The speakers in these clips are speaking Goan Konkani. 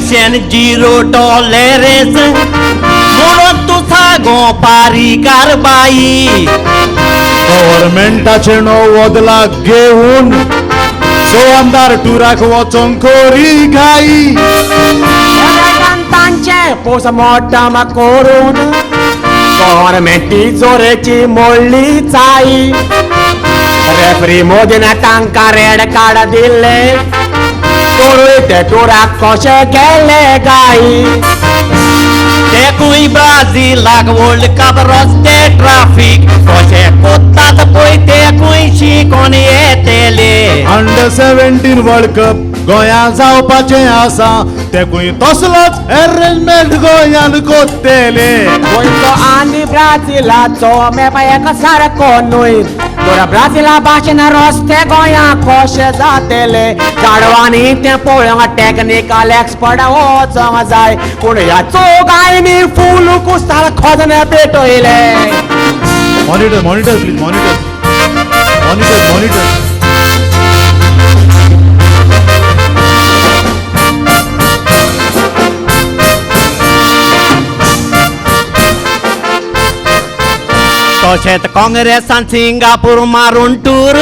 करप्शन झिरो टॉलरन्स म्हणून तूं सागो पारी कारबाई. गव्हर्मेंटाचे 90 लाख घेऊन सो आमदार टुराक वचोंक कोरी घाई. तांचे पोस्टमॉर्टम करून गव्हर्मेंटी चोरेची मोडली चाई. रेफरी मोदीन तांकां रेड कार्ड दिल्ले तोरूय ते टुराक कशे गेले गाई. तेकूय ब्राझिलाक वर्ल्ड कप रस्ते ट्राफीक कशे कोत्तात पळय तेकूय शिकोन येतले. अंडर 17 वर्ल्ड कप गोंया जावपाचें आसा तेकूय तसलोच अरेंजमेंट गोंयान कोत्तेले. गोंयचो आनी ब्राझिलाचो मेपा एका सारको न्हय तर ब्राझिला भाशेन रस्ते गोंया कशे जातले. गाडवांनी तें पळोवंक टॅक्निकल एक्सपर्ट वचोंक जाय पूण ह्या चोगांनी फूल कुस्तार खोजने पेटयले. Monitor monitor please monitor monitor monitor. तशेंच काँग्रेसान सिंगापूर मारून टूर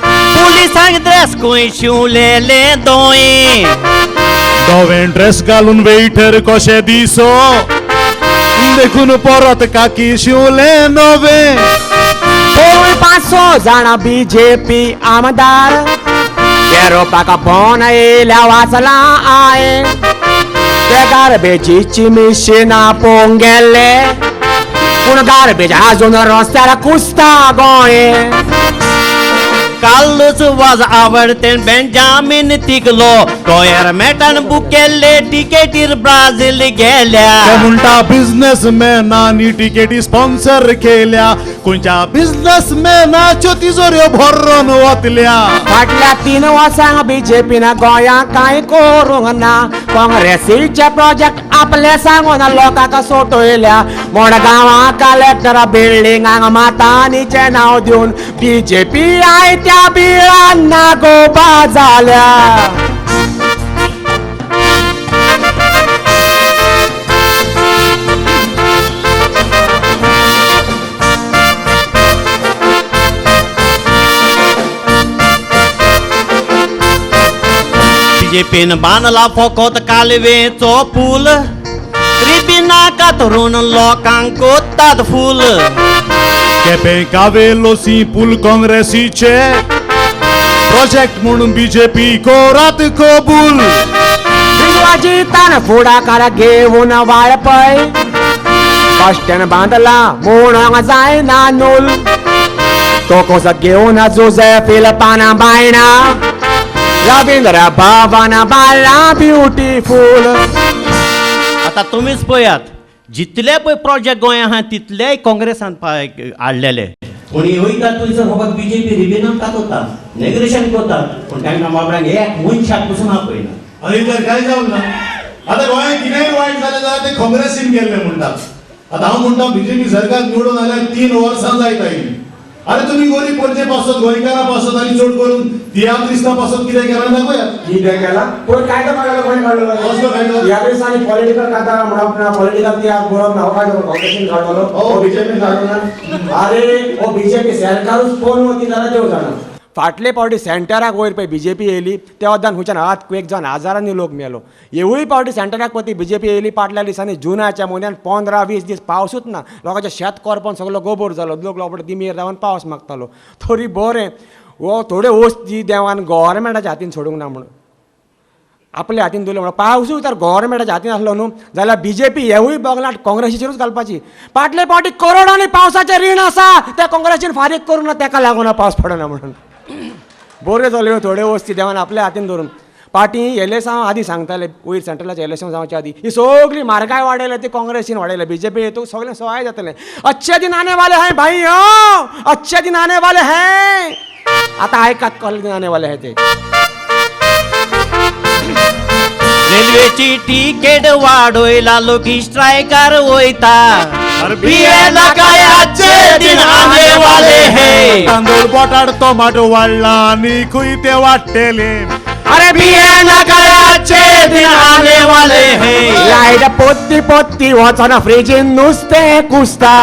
पुलिसांक ड्रेस खंय शिवलेले दोंय. धवें ड्रेस घालून वेटर कशें दिसो देखून परत काकी शिवले नवे. तोरूय 500 जाणां बीजेपी आमदार येरोपाक फोन येयल्या वाचलां हांवें. ते गार्बेजीची मिशिनां पळोवंक गेल्ले पूण गार्बेज आजून रस्त्यार कुसता गोंय. कालूच वाज आवडतेन बेंजामीन तिगलो गोव्हर्मेंटान बूक केल्ले टिकेटीर ब्राझील गेल्या. ते म्हणटा बिझनेसमॅनांनी टिकेटी स्पॉन्सर केल्या खंयच्या बिझनेसमॅनाच्यो तिजोऱ्यो भरून वतल्या. फाटल्या 3 वर्सांक बीजेपीन गोंयांक कांय करूंक ना. काँग्रेसीचे प्रोजेक्ट आपले सांगून लोकांक सोटयल्या. मडगांवां कलेक्टर बिल्डिंगांक मातानीचें नांव दिवन बीजेपी आयत्या बिळांना गोबा जाल्या. बीजेपीन बांदला फकत कालवेचो पूल रिबिना कातरून लोकांक कोत्तात फूल. केपें कावेलोसी पूल काँग्रेसीचे प्रोजेक्ट म्हणून बीजेपी कोरात कबूल. विश्वाजितान फुडाकार घेवन वाळपय बस स्टँड बांदला म्हणूंक जायना नूल. तो कसो घेवन जुजे फिलपाना बायणा रवींद्र भवन बांदला ब्युटिफूल. आतां तुमीच पळयात जितले पळय प्रोजेक्ट गोंया आहा तितलेय काँग्रेसान हाडलेले. कोणी वयता थंयसर फकत बीजेपी रिबिनाक कातोता नेग्रेशन करता पूण तांकां बाबड्यांक एक मनशाक पसून आपयना. आनी तर काय जावंक ना आतां गोंयांत कितेंय वायट जालें जाल्यार तें काँग्रेसीन केल्लें म्हणटा. आतां हांव म्हणटा बीजेपी सरकार निवडून आयल्यार 3 वर्सां जायत आयलीं. अरे तुमी गोरीब पडचे पासत गोंयकारां पासत आनी चड करून तियात्रिस्तां पासत कितें केलां दाखयात. कितें केलां पूण कायदो काडलो कोणी काडलो कसलो कायदो? ह्या दिसांनी पॉलिटिकल कांतारां म्हणप ना पॉलिटिकल तियात्र बरोवप ना हो कायदो काँग्रेसीन काडलो हो बीजेपीन काडलो ना. अरे हो बीजेपी सरकारूच फोन वती जाल्यार देव जाणा. फाटले फावटी सेंटराक वयर पळय बीजेपी येयली त्या वद्दान खंयच्यान आर्थक्वेक जावन हजारांनी लोक मेलो. हेवूय फावटी सेंटराक पळय बीजेपी येयली फाटल्या दिसांनी जुनाच्या म्हयन्यान 15-20 दीस पावसूच ना. लोकांचें शेत करपोन सगलो गोबोर जालो. लोक लोबडो दिमेर रावन पावस मागतालो. तरी बरें हो थोड्यो वस्ती देवान गव्हर्मेंटाच्या हातीन सोडूंक ना म्हणून आपल्या हातीन दिलो म्हणून पावसूय तर गव्हर्मेंटाच्या हातीन आसलो न्हू जाल्यार बीजेपी हेवूय बगलाट काँग्रेसीचेरूच घालपाची. फाटले फावटी करोडांनी पावसाचें रीण आसा तें काँग्रेसीन फारीक करूंक ना तेका लागून पावस पडना म्हणून. बऱ्यो जाल्यो थोड्यो वस्ती देवान आपल्या हातीन धरून. पाटी एलेसांव आदी सांगताले वयर सेंट्रलाचें एलेसांव जावचे आदी ही सगळी म्हारगाय वाडयल्या ती काँग्रेसीन वाडयल्या. बीजेपी हेतून सगळें सवाय जातलें. अच्छे दिन आने वाले हैं भाई हो अच्छे दिन आने वाले हैं. आतां आयकात कसले दिन आने वाले हैं ते. रेल्वेची तिकेट वाडयला लोक स्ट्रायकार वयता. काय अच्छे दिन आने वाले हैं. तांदूळ बटाट टोमाटो वाडला आनी खंय ते वाडटेले. अरे बियेना काय अच्छे दिन आने वाले हैं। लायट पोत्ती पोत्ती वचोन फ्रिजीन नुस्तें कुसता।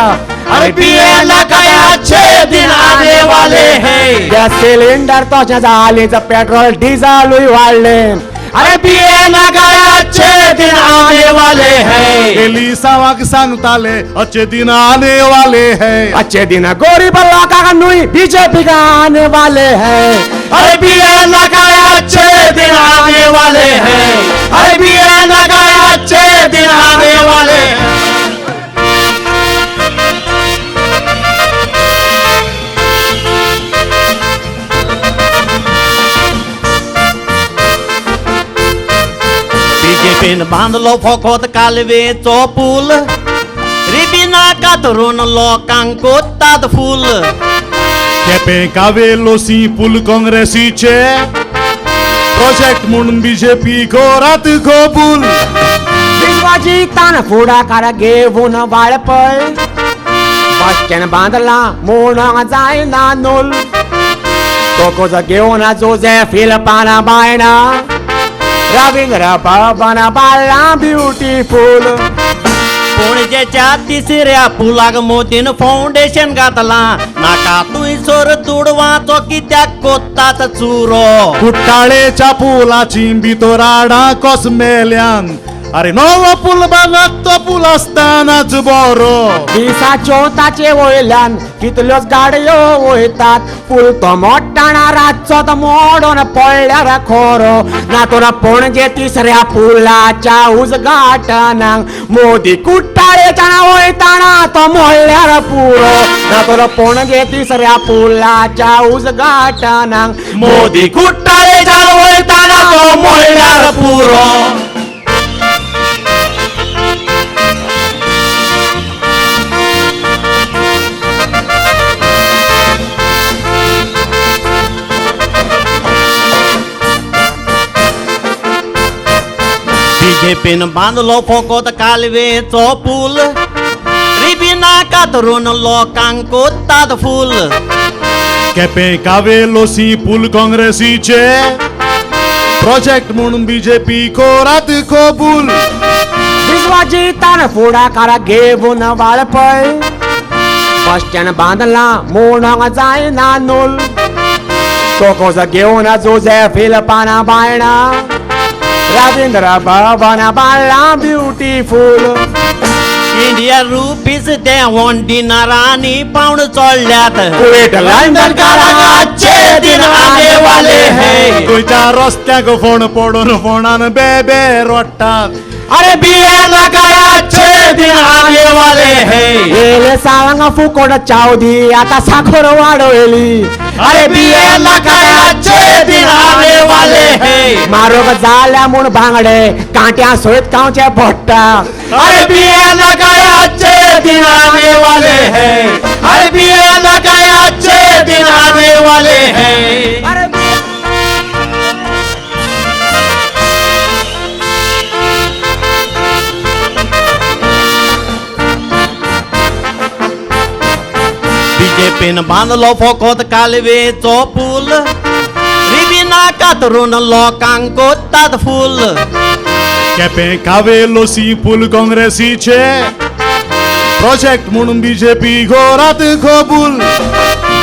अरे बियेला काय अच्छे दिन आने वाले हैं। गॅस सिलिंडर तशें जालें, पेट्रोल डिझलूय वाडलें। अरे बियेला काय अच्छे दिन आने वाले हैं। एलिसावाक सांगताले अच्छे दिन आने वाले हैं। अच्छे दिन गरीब लोकांक न्हय बीजेपी आने वाले हैं। अरे बियेला काय अच्छे दिन आने वाले हैं। अरे बियेला काय अच्छे दिन आने वाले हैं। बीजेपीन बांदलो फकत कालवेचो पूल, रिबिना कातरून लोकांक कोत्तात फूल। केपें कावेलोसी पूल काँग्रेसीचे प्रोजेक्ट म्हणून बीजेपी घोरात कबूल। विश्वाजीतान फुडाकार घेवन वाळपय, बस स्टँड बांदला म्हणूंक जायना नूल। तोकोज घेवन जोजे फिलपाना बायणा, रवींद्र भवन बाळा ब्युटिफूल। पणजेच्या तिसऱ्या पुलाक मोदीन फावंडेशन घातलां, नाका थंयसर दुडवांचो कित्याक कोत्तात चुरो। कुट्टाळेच्या पुलाची भितर आडां कस मेल्यान, अरे नवो पूल बांदात तो पूल आसतनाच बरो। दिसाच्यो ताचे वयल्यान कितल्योच गाडयो वयतात, पूल तो मोडटाना रातचो तो मोडून पडल्यार खरो। नातून पणजे तिसऱ्या पुलाच्या उद्घाटनाक मोदी कुट्टाळेच्यान वयताना तो मोडल्यार पुरो। नातून पणजे तिसऱ्या पुलाच्या उद्घाटनाक मोदी कुट्टाळेच्यान वयताना तो मोडल्यार पुरो। बीजेपीन बांदलो फकत कालवेचो पूल, रिबिना कातरून लोकांक कोत्तात फूल। केपें कावेलोसी पूल काँग्रेसीचे प्रोजेक्ट म्हणून बीजेपी कोरात कबूल। विश्वाजीतान फुडाकार घेवन वाळपय, बस स्टँड बांदला म्हणूंक जायना नूल। तोकोज घेवन जोजे फिलपाना बायणा, रवींद्र भवन बाळा ब्युटिफूल। इंडिया रुपीज देंवोन डिनरांनी पावंड चडल्यात, कुवेट लंडनकारांक अच्छे दिन आने वाले हैं। गोंयच्या रस्त्याक फोण पडून फोणान बेबे रोडटात, अरे बियेला काय अच्छे दिन आने वाले हैं। येले सावंग फुकोट चावदी आता साखर वाडयली। अरे बियेला काय अच्छे दिन आने वाले हैं। मारोग जाल्या म्हूण बांगडे कांट्या सयत खावचे पडटा। अरे बियेला काय अच्छे दिन आने वाले हैं। अरे बियेला काय अच्छे दिन आने वाले हैं। अरे बीजेपीन बांदलो फकत कालवेचो पूल, रिबिना कातरून लोकांक कोत्तात फूल। केपें कावेलोसी पूल काँग्रेसीचे प्रोजेक्ट म्हणून बीजेपी घोरात कबूल।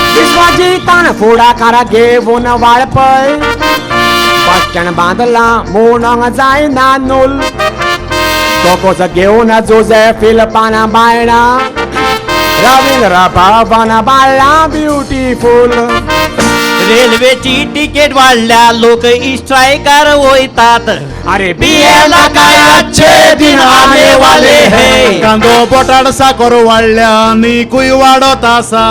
विश्वाजीतान फुडाकार घेवन वाळपय, बस स्टँड बांदला म्हणूंक जायना नूल। तोकोज घेवन जोजे फिलपाना बायणा, रवींद्र भवन बाळा ब्युटिफूल। रेल्वेची तिकीट वाडल्या लोक स्ट्रायकार वयतात, अरे बियेला काय अच्छे दिन आने वाले हैं। कांदो बटाट साकर वाडल्या आनीकूय वाडत आसा,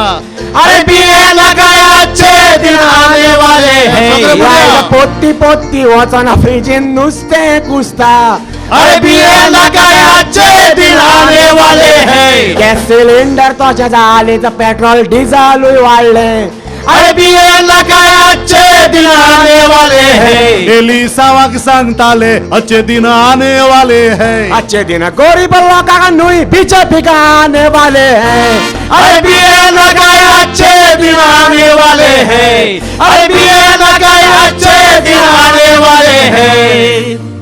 अरे बियेला काय अच्छे दिन आने वाले हैं। लायट पोत्ती पोत्ती वचोन फ्रिजीन नुस्तें कुसता। अरे बियेला काय अच्छे दिन आने वाले हैं। गॅस सिलिंडर तशें जालें, पेट्रोल डिझलूय वाडलें। अरे बियेला काय अच्छे दिन आने वाले हैं। एलिसावाक सांगताले अच्छे दिन आने वाले हैं। अच्छे दिन गरीब लोकांक न्हय बीजेपी आने वाले हैं। अरे बियेला काय अच्छे दिन आने वाले हैं। अरे बियेला काय अच्छे दिन आने वाले हैं।